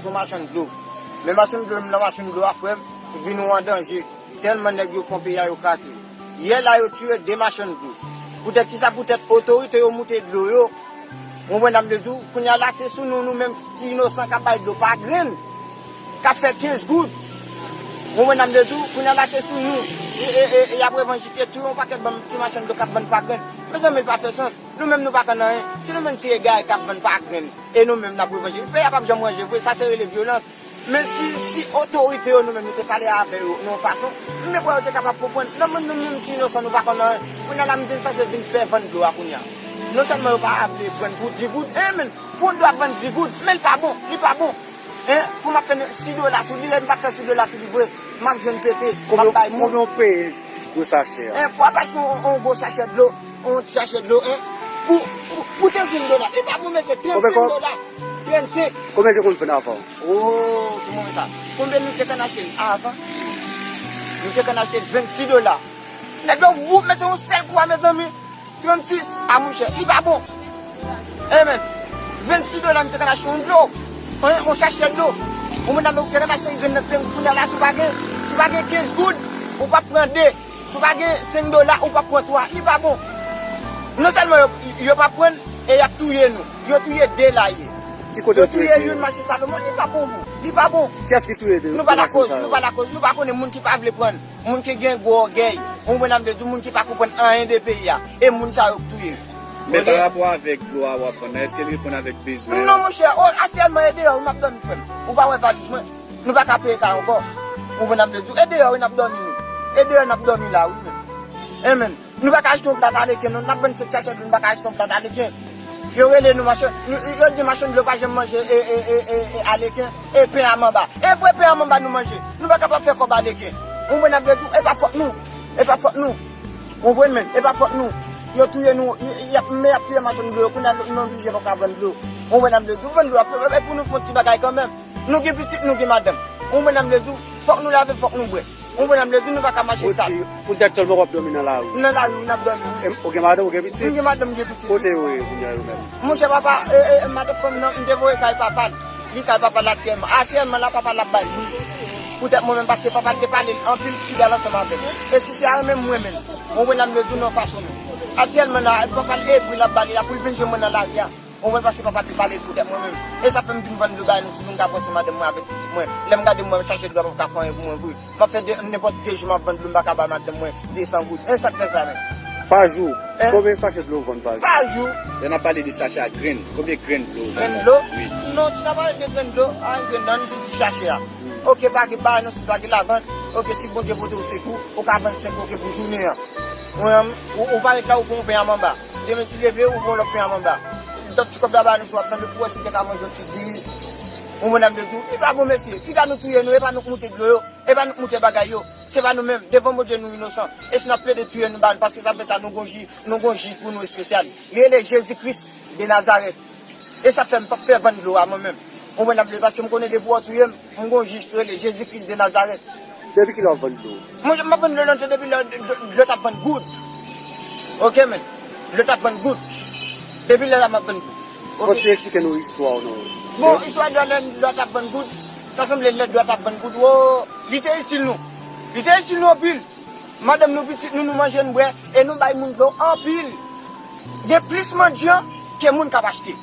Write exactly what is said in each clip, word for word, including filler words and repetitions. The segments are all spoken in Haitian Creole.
Son machann dlo. Men machann dlo, menm nan machann dlo a, frè m, vi nou an danje. Tèlman nèg yo ponpe a yo krake. Yè la, yo tiye de machann dlo. Poutèt kisa? Poutèt otorite yo moute dlo yo. Ou konprann sa m vle di w? Kounye a la, se sou nou, nou menm ti inosan k ap bay dlo pa grenn, k ap fè kenz goud. Ou konprann sa m vle di w? Kounye a la, se sou nou. E, e, e, e y ap revanjike tou yon pakèt banm ti machann dlo k ap vann pa grenn. Mezanmi, li pa fè sans. Nou menm, nou pa konn anyen. Si nou menm ti egare k ap vann pa grenn, e nou menm n ap revanjike, peyi a p ap janm ranje vre. Sa se rele vyolans. Men si, si otorite yo, nou menm, nou te pale avè yo nan yon fason, m kwè yo te kapab konprann. Nan moun nou menm ti inosan, nou pa konn anyen. Kounye a la, m di n sanse vin pè vann dlo a kounye a. Non sèlman yo pa vle pran pou di goud, en, men pou yon dlo ap vann di goud, men l pa bon, li pa bon. En, pou m ap fè sis dola sou li, lè m pa fè sis dola sou li vre, m ap jwenn pete, m ap bay moun. Konbyen w peye gwo sachè a? En, pou w ap achte yon, yon gwo sachè dlo, yon ti sachè dlo, en, pou, pou, pou trannsenk dola. Li pa bon, mesye, trannsenk dola. Trannsenk. Konbyen de konn fè avan? Oh, ki move sa. Konbyen nou te konn achte l avan? Nou te konn achte l vennsis dola. Nèg yo voup, mesye, yon sèl kou a, mezanmi. Trannsis, a monchè, li pa bon. Amen. Vennsis dola, nou te konn achte yon dlo. Yon, yon sachè dlo. Yon moun nan te konn achte yon grenn nan senk, kounye a la, si w pa gen, si w pa gen kenz goud, ou p ap pran de. Si w pa gen senk dola, ou p ap pran twa. Li pa bon. Non sèlman yo, yo p ap pran, e y ap touye nou. Yo touye de la ye. Ki kote yo touye de yo? Yo touye youn mache Salomon, li pa bon pou. Li pa bon. Kiyès ki touye de yo? Nou pa lakòz, nou pa lakòz. Nou pa konnen moun ki pa vle pran. Moun ki gen gwo ògèy. Ou konprann sa m vle di w, moun ki pa konprann anyen de peyi a. E moun sa yo k touye. Men pa rapò avèk dlo a w ap vann nan, èske l reponn avèk bezwen yo? Non, monchè, o, aktyèlman, e deyò wi m ap dòmi, frè m. Ou pa wè valiz mwen? Nou pa ka peye kay ankò. Ou konprann sa m vle di w? E deyò wi n ap dòmi, wi. E deyò n ap dòmi la, wi, men. Amen. Nou pa ka achte yon plat aleken, non. N ap vann sèt sachè dlo, nou pa ka achte yon plat aleken. Yo rele nou machann, nou, yo di machann dlo pa janm manje e, e, e, e, e aleken, e pen a manba. E vre pen a manba nou manje. Nou pa kapab fè kòb aleken. Ou konprann sa m vle di w? E pa fòt nou. E pa fòt nou. Ou konprann, men? E pa fòt nou. Yo touye nou, y, y ap, men y ap touye machann dlo yo. Kounye a nou, nou oblije pa ka vann dlo. Ou konprann sa m vle di w? Vann dlo a, e pou nou fè yon ti bagay kanmenm. Nou gen pitit, nou gen madanm. Ou konprann sa m vle di w? Fòk nou lave, fòk nou bwè. Ou konprann sa m vle di w? Nou pa ka mache sal. Poutèt sèlman w ap dòmi nan lari? Nan lari, wi, n ap dòmi, wi. Em, ou gen madanm, ou gen pitit? M gen madanm, m gen pitit. Kote yo ye kounye a yo menm? Monchè, papa, e, e, e, madanm fanm nan, m te voye kay papa l. Li kay papa l aktyèlman. Aktyèlman la, papa l ap bay bri. Poutèt mwen menm, paske papa l te pale l anpil, li al ansanm avè m. E ti fi a renmen m, m renmen l. Ou konprann sa m vle di w? Nan fason nou. Aktyèlman la, papa l e bri l ap ba li la pou l vin jwenn mwen nan lari a. Ou konprann, paske papa te pale l poutèt mwen menm. E sa fè m vin vann dlo bay nou, si pou m ka pran swen madanm mwen avèk pitit mwen. Lè m gade mwen, chache dlo a p ap ka fè anyen pou mwen vre. M ap fè de, nenpòt de jou m ap vann dlo, m pa ka bay madanm mwen de san goud. E sa k fè sa menm? Pa jou? Hein? Konbyen sachè dlo w vann pa jou? Pa jou. Lè n ap pale de sachè a grenn, konbyen grenn dlo w vann? Grenn dlo? Wi. Non, si n ap pale de grenn dlo, a, grenn nan, nou di sachè a. Hmm. Oke, pa gen bagay non, si pa gen lavann, oke, si Bondye pote w sekou, ou ka vann senk, oke, pou jounen an. Ou, ou, ou pa ret la, ou pran yon pen a manba. Demen si leve, ou pran lòt pen a manba. Lòt ti kòb la ba nou sou ap sanble pou wè si w te ka manje yon ti diri. Ou konprann sa m vle di w? Li pa bon, mesye. Piga nou touye nou, e pa nou k moute dlo yo, e pa nou k moute bagay yo. Se pa nou menm. Devan Bondye, nou inosan. E si n ap plede touye nou, ba nou, paske sa fè sa, nou gon jij, nou gon jij pou nou espesyal. Li rele Jezi Kris de Nazarèt. E sa fè m p ap pè vann dlo a mwen menm. Ou konprann sa m vle di w? Paske m konnen depi w touye m, m gon jij ki rele Jezi Kris de Nazarèt. Depi kilè w ap vann dlo? Mwen, m ap vann dlo lontan depi lè, lè, lè t ap vann goud. Oke, men. Lè t ap vann goud. Depi lè a m ap vann goud. Oke. Fò w ti eksplike nou istwa w non. Bon, istwa dlo a lè, lè t ap vann goud. Ta sanble lè dlo a t ap vann goud. Wo, li te itil nou. Li te itil nou anpil. Madanm nou, pitit nou, nou manje, nou bwè, e nou bay moun dlo anpil. Gen plis mandyan ke moun k ap achte.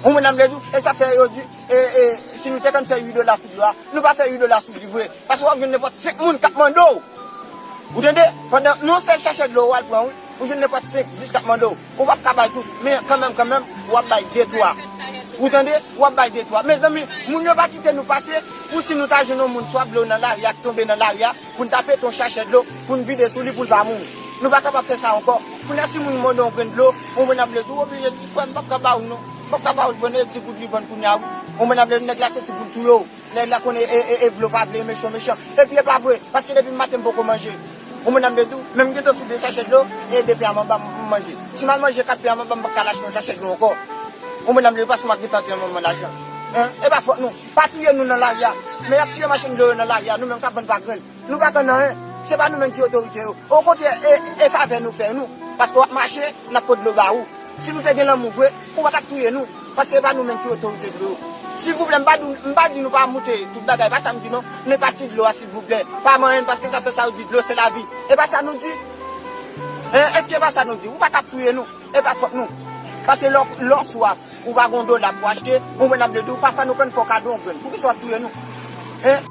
Ou konprann sa m vle di w? E sa fè yo di, e, e, si nou te konn fè uit dola sou dlo a, nou pa fè uit dola sou li vre. Paske w ap jwenn nenpòt senk moun k ap mande w. Ou tande? Pandan nan yon sèl sachè dlo ou al pran, wi, ou jwenn nenpòt senk, dis k ap mande w. Ou p ap ka bay tout, men kanmenm, kanmenm, w ap bay de, twa. Ou tande? W ap bay de, twa. Mezanmi, moun yo pa kite nou pase, pou si nou ta jwenn yon moun swaf dlo nan lari a, k tonbe nan lari a, pou n ta pete yon sachè dlo, pou n vide sou li, pou l pa mouri. Nou pa kapab fè sa ankò. Kounye a, si moun mande yon grenn dlo, ou konprann sa m vle di w, ou oblije di, frè m, m p ap ka ba w non. M p ap ka ba w l, frè m, e di goud li vann kounye a, wi. Ou konprann sa m vle di w, nèg la soti pou l touye w. Nèg la konnen e, e, e vle w pa vle, e mechan w mechan. Epi e pa vre, paske depi maten m poko manje. Ou konprann sa m vle di w, men m gentan sou de sachè dlo, e de pen a manba m, m manje. Si m al manje kat pen a manba, m p ap ka al achte yon sachè dlo ankò. Ou konprann sa m vle di w, paske m ap gentan antre nan manman lajan. Hein? E pa fòt nou. Pa touye nou nan lari a. Men y ap tiye machann dlo yo nan lari a, nou menm k ap vann pa grenn. Nou pa konn anyen. Se pa nou menm ki otorite yo. Okontrè, e, e favè nou fè nou. Paske w ap mache, n ap pot dlo ba ou. Si nou te gen lanmou vre, ou pa t ap touye nou. Paske e pa nou menm ki otorite dlo yo. Silvouplè, m pa di, m pa di nou pa moute tout bagay, pa sa m di non, men pa ti dlo a silvouplè. Pa manyen n paske sa fè sa yo di dlo se lavi. E pa sa nou di? Hein, èske e pa sa nou di? Ou pa ka ap touye nou, e pa fòt nou. Paske lè w swaf, ou pa gen yon dola pou achte, ou wè n ap vle di w pa fè nou konn fè w kado yon grenn. Poukisa w ap touye nou? Hein?